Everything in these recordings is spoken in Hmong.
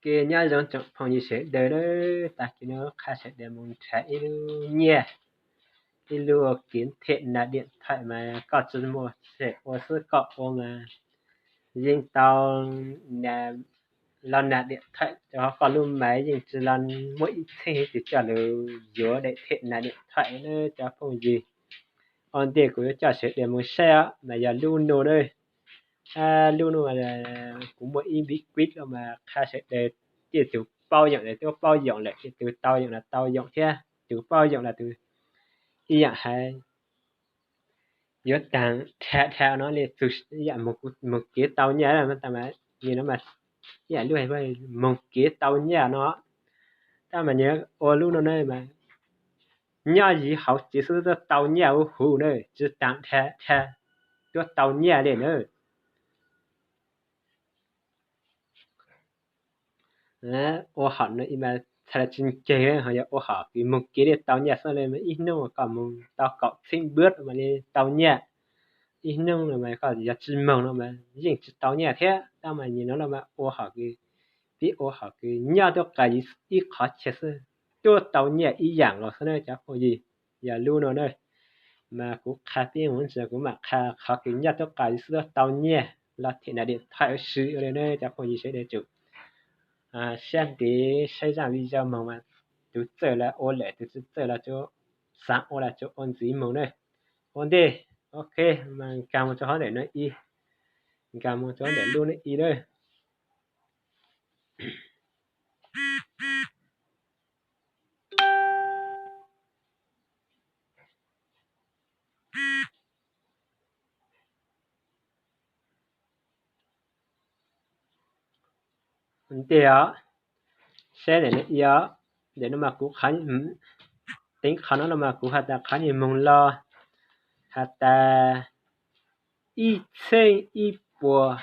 Kev nyob zoo tsoom phooj ywg sawv daws na, tag kis no qha sawv daws mus nrhav ib lub nyiaj, ib lub kev them nas diam thaim mas koj tsis muaj txheej ua xwb, koj ua mas yeej tau los nas diam thaim rau koj lub mas yeej tsis los muaj ib txheej twg coj lug yuav daim them nas diam thaim na cov phooj ywg. Ua ntej kuv yuav coj sawv daws mus saib os mas yog lub no na. Lub no kuv muaj ib npiv kuib los mas qha sawv daws, tej tug paub yoom los twb paub yoom lawm, tej tug tau yoom los tau yoom thiab, tus paub yoom los tus ib yam hais yuav taag dhia dhia no li txug ib yam moog kev tau nyiaj, tab mas nim no mas ib yam lub hais moog kev tau nyiaj no, tab mas nyias ua lub no na mas nyob yim hauv tsev xwb tuaj tau nyiaj huv huv na, tsis taag dhia dhia tuaj tau nyiaj li na. Ua hom no ib mas txhaj le tsis nkeeg, ho yog ua hom kws moog kev li tau nyiaj xwb li mas ib hnub koj moog tau kaum txheeb npuab mas li tau nyiaj. Ib hnub no mas koj yog tsis moog no mas yeej tsis tau nyiaj thiab. Tab mas nim no los mas ua hom kws, peb ua hom kws nyob tuab qas ib qhov chaw xwb tuaj tau nyiaj ib yam nkaus xwb na cov phooj ywg. Yog lub no na, mas kuv qha peb mus ntsis kuv mam qha qhov kws nyob tuab qas xwb tuaj tau nyiaj los them nas diam thaim ua si ua li na cov phooj ywg sawv daws tsum sab ntev saib zaj video moog mas tus txawj los ua lawm, tus tsis txawj los tsuas xaav ua los tsuas ua ntxiv moog na. Ua ntej, ok, mas nkag mus rau hov ntawm no ib, nkag mus rau hov ntawm lub no ib na. Ntej os, saib ntawm no ib os, ntawm no mas kuv, teev qhov no no mas kuv has tas qhov nyuag moog los has tas ib txheeb ib puas,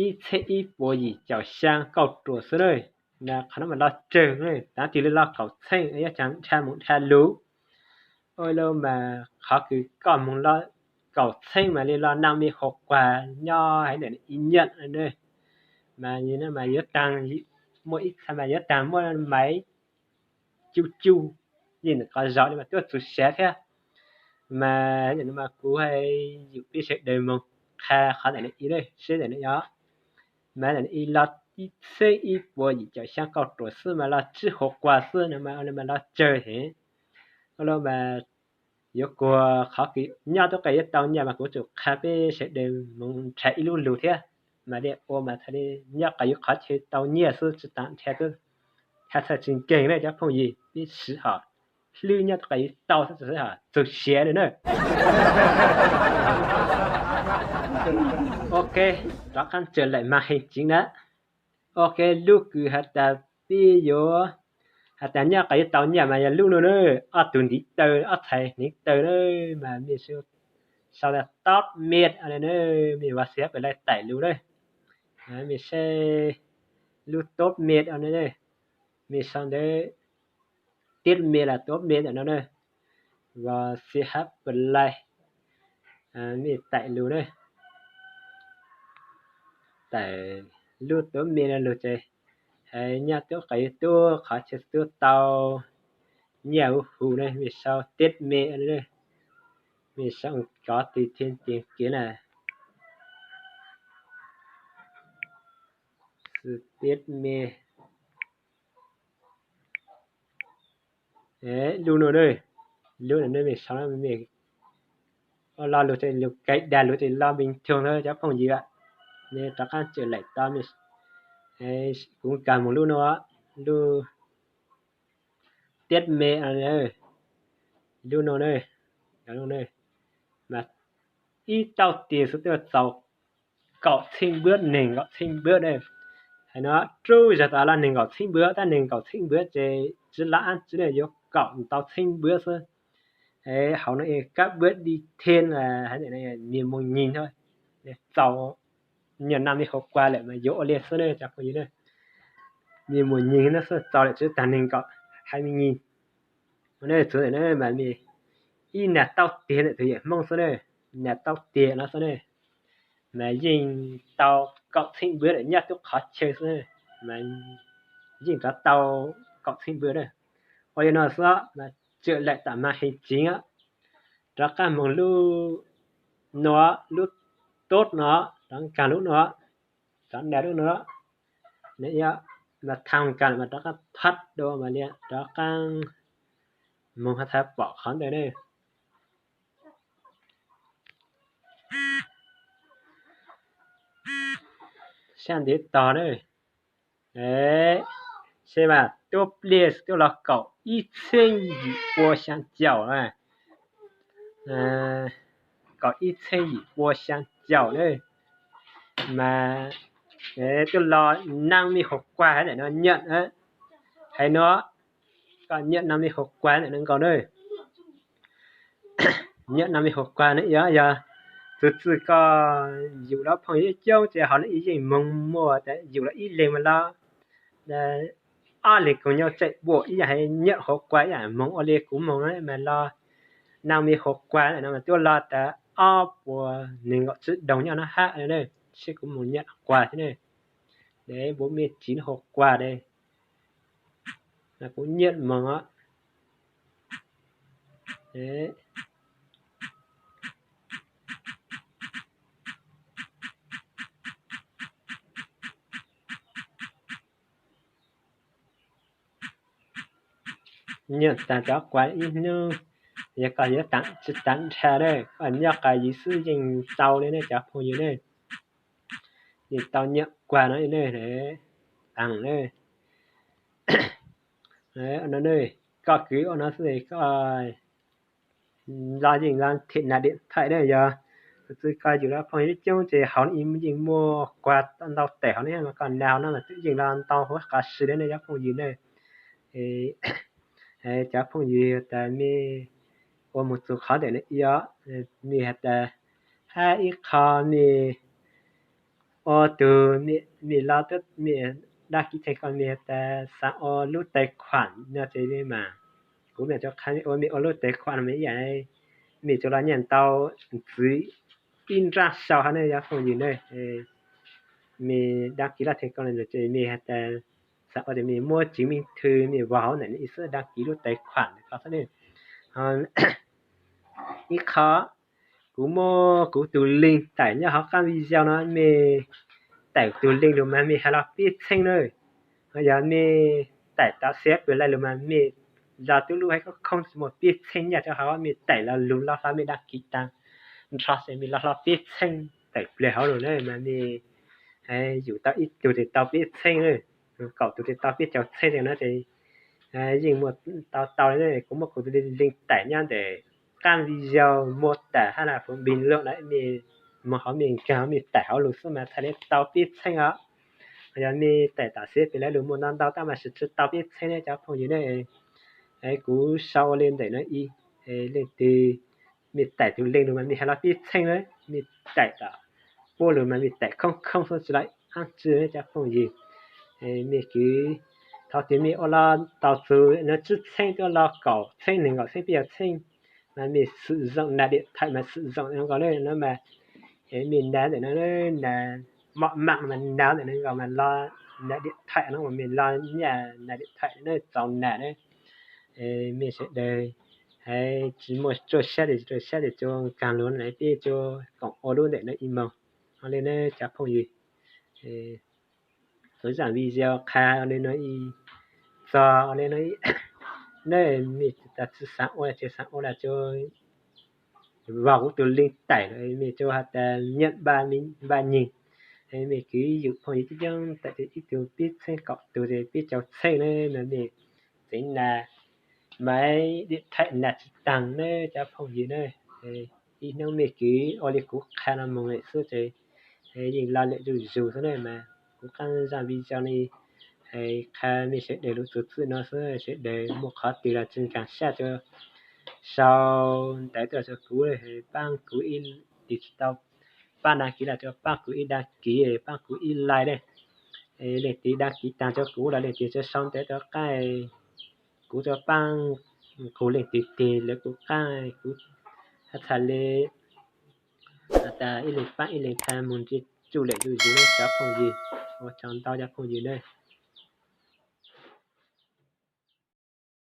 ib txheeb ib puas yim caum xyaa kauj ruam xwb na. Qhov no mas los tsawg, tav twg li los kaum txheeb, yuav caag dhia moog dhia lug. Ua li mas qhov kws koj moog los kaum txheeb mas li los naj me hua quas nyob haiv ntawm ib nyiam na. Mas mas yuav taag, muaj ib txha mas yuav taag muaj maiv cuj cuj yeej ntawm qhov zog li mas tuaj txug siav thiab. Mas ntawm no mas kuv hais yus peb sawv daws moog qha qhov ntawm no ib na, saib ntawm no ib os. Mas ntawm no ib los ib txheeb ib puas yim caum xyaa kauj ruam xwb mas los tsib hua quas xwb no mas ua li mas los tsawg heev. Ua li mas yuav kuas qhov kws nyob tuab qas yuav tau nyiaj mas kuv tsum qha peb sawv daws moog nrhav ib lub lug thiab. Mas li ua mas txhaj li nyob qas yus qhov chaw tau nyiaj xwb tsis taag dhia, dhia txhaj tsis nkeeg na cov phooj ywg, peb siv hom hlwb nyob tuab qas yus tau xwb, tsis xav hom txug siav li na. Ok, rov qaab tsaws laim mas heev tsev na. Ok, lub kws has tas peb yuav has tas nyob qas yuav tau nyiaj mas yog lub no na, ob tug ntiv taw, ob txhais hneev taw na, mas mej sau tas top mid na, mej vas xiv pem lais taim lug na. Mej saib lub top mid no, mej sau ntawd tiab me los top mid ntawm no na, vas xiv hab pem lais, mej taim lug na. Taim lub top mid no lug ces hais nyob tuab qas yuav tuab qhov chaw tuaj tau nyiaj huv huv na, mej sau tiab me, mej sau cov tis thiab tis kev na, tiab me. Lub no na, lub no mej sau, mej lo lug ces lug kais dag lug ces lo bình thường thôi cov phooj ywg. Mej rov qaab tsaws laim tau, kuv nkag moog lub no, lub tiab me, lub no na, mas ib tauj tis xwb twb txaus kaum txheeb npuab, neeg nkaum txheeb npuab na. Hais no rub zag tas los neeg nkaum txheeb npuab, tab neeg nkaum txheeb npuab ces tsis lab ab tsi ne, yuav kaum ntau txheeb npuab xwb. Hauv no kab npuab di then hais tias mej mus nyis txaus, nyuam naj mej hauv kua lawm mas yuav ua li xwb ne cov phooj ywg na. Mej mus nyis no xwb txaus lawm tsis taag neeg nkaum, hais mej nyis. Txug ntawm no mas mej ib nag tauj tiag ntawm tus yawm Hmoob xwb ne, nag tauj tiag no xwb ne. mas yeej tau kaum txheeb npua lawm nyob tub qhov chaw xwb, mas yeej rov tau kaum txheeb npua na. Ua li no xwb mas txawm lawm tam mas heev tseeb, rov qab moog lub no, lub tod no, rov nkag lub no, rov nta lub no, mas thaj nkag mas rov qab thab dua mas li rov qab moog has tas pom qhov ntawd na. Sab ntiv tog na, seb mas tuaj pliag xwb tuaj los kaum ib txheeb yim pua xyaa caum, kaum ib txheeb yim pua xyaa caum na. Mas tuaj los năm mươi hộp quà ntawm no nhận, hais no, koj nhận năm mươi hộp quà ntawm no nkaus na. Nhận năm mươi hộp quà no yog, yog txug txij koj yug los phooj ywg coob ces hov no ib yeej moog muaj tas yug los ib leeg mas los ob leeg koom nyuj tseem puam ib yam, hais nhận hộp quà ib yam moog ua li kuv moog no mas los năm mươi hộp quà ntawm no mas tuaj los tas ob puas nees nkaum tsib đồng nyob no hab, seb kuv moog nhận quà thiab ne. Để bố mẹ chín hộp quà đây. Là cũng nhận mừng á. Đấy. Nyiaj tas cov quà ib hnub, yog koj yuav tsis tag nrho na, koj nyob qab yus xwb yeej tau li ne cov phooj ywg ne. Yeej tau nyiaj quà no ne, tag ne. Koj kwv ua no xwb koj los yeej los them nas điện thoại na, yog txij koj yug los phooj ywg coob ces hauv yeej muaj quà ntau tawm hauv ne, mas koj nas hauv no mas twb yeej los ntau huv qab si li ne cov phooj ywg ne. Cov phooj ywg tas mej ua mus txug qhov ntawm no ib, mej has tas hab ib qho mej ua tug mej los mej đăng ký thêm koj mej has tas xav ua lub tài khoản no ces mas kuv mam rov qha ua mej ua lub tài khoản no mas ib yam mej tsuas los nyiaj ntau ntxiv ib nrab sau hab ne cov phooj ywg ne. Mej đăng ký lawm thêm koj no ces mej has tas xav ua ces mej muab chứng minh thư mej vau hauv ntawm no ib xwb đăng ký lub tài khoản ko xwb ne. Ib qho kuv muab kuv tus link tải nyob hauv qab video no, mej tải tus link lug mas mej hais los peb txheej na. Yog mej tải tau xab pwg lais lug mas mej los tub lub hab khoob khoob tsis muaj peb txheej nyaj rau hauv, mej tải los lug los hlo mej đăng ký tag nrho ces mej los hlo peb txheej tawm plig hauv lug na mas mej yug tau ib tug ces tau peb txheej na, kaum tug ces tau peb caug txheej no ces yeej muaj tau tau li. Kuv muab kuv tus link tải nyob ntawm qab video mô tả hab na, kuv bình luận na, mej moog hauv mej nkag mej tải hauv lug xwb mas txhad li tau peb txheej os. Yog mej tải tau xab pwg lais lug muaj ntau ntau tab mas tsis tau peb txheej ne cov phooj ywg ne. Kuv sau ua li ntawm no ib, leej twg mej tải tus link lug mas mej hais los peb txheej na, mej tải tau puab lug mas mej tải khoob khoob xwb tsis los ab tsi ne cov phooj ywg. Mej kwv thaum twg mej ua los tau txug no tsib txheej tuaj los kaum txheej nees nkaum txheej peb caug txheej mas mej sử dụng nas điện thoại mas sử dụng no nkaus ne no mas mej nas ntawm no, nas mom mam mas nas ntawm no nkaus mas los nas điện thoại no mas mej los nyiaj nas điện thoại na txaus nas na. Mej sawv daws hab tsis muaj tsuaj sab ces tsuaj sab ces tsuas nkag lug na peb tsuas koom ua lub ntawm no ib moog. Ua li na cov phooj ywg, txhua zaaj video qha ua li no ib, txog ua li no ib, ne mej tas tsis xav ua ces xav ua los tsuas vau kuv tus link tải lawm mej tsuas has tas nyiaj npaj nyig. Mej kwv yug phooj ywg coob coob tawm ces ib tug peb txheej, kaum tug ces peb caug txheej na mas mej txeev nas, maiv điện thoại nas tsis taag na cov phooj ywg na. Ib hnub mej kwv ua li kuv qha no moog lawm xwb ces yeej lo lawm zuj zus xwb na mas kuv qaab zaaj video li qha mej sawv daws lug txug txwj no xwb, sawv daws muaj qhov twg los tsis nkaag sab tsuas sau ntawv tuaj rua kuv, paab kuv ib, tig tsis tau paab đăng ký los tsuas paab kuv ib đăng ký, paab kuv ib like ne. Leej twg đăng ký taag rua kuv los leej twg tsuas sau ntawv rov qaab, kuv tsuas paab kuv leej twg tig lawv kuv qaab, kuv has txhad le Has tas ib leeg pab ib leeg tha mus ntsib txuj lem zuj zus nawb cov phooj ywg. Ua tsaug ntau cov phooj ywg nawb.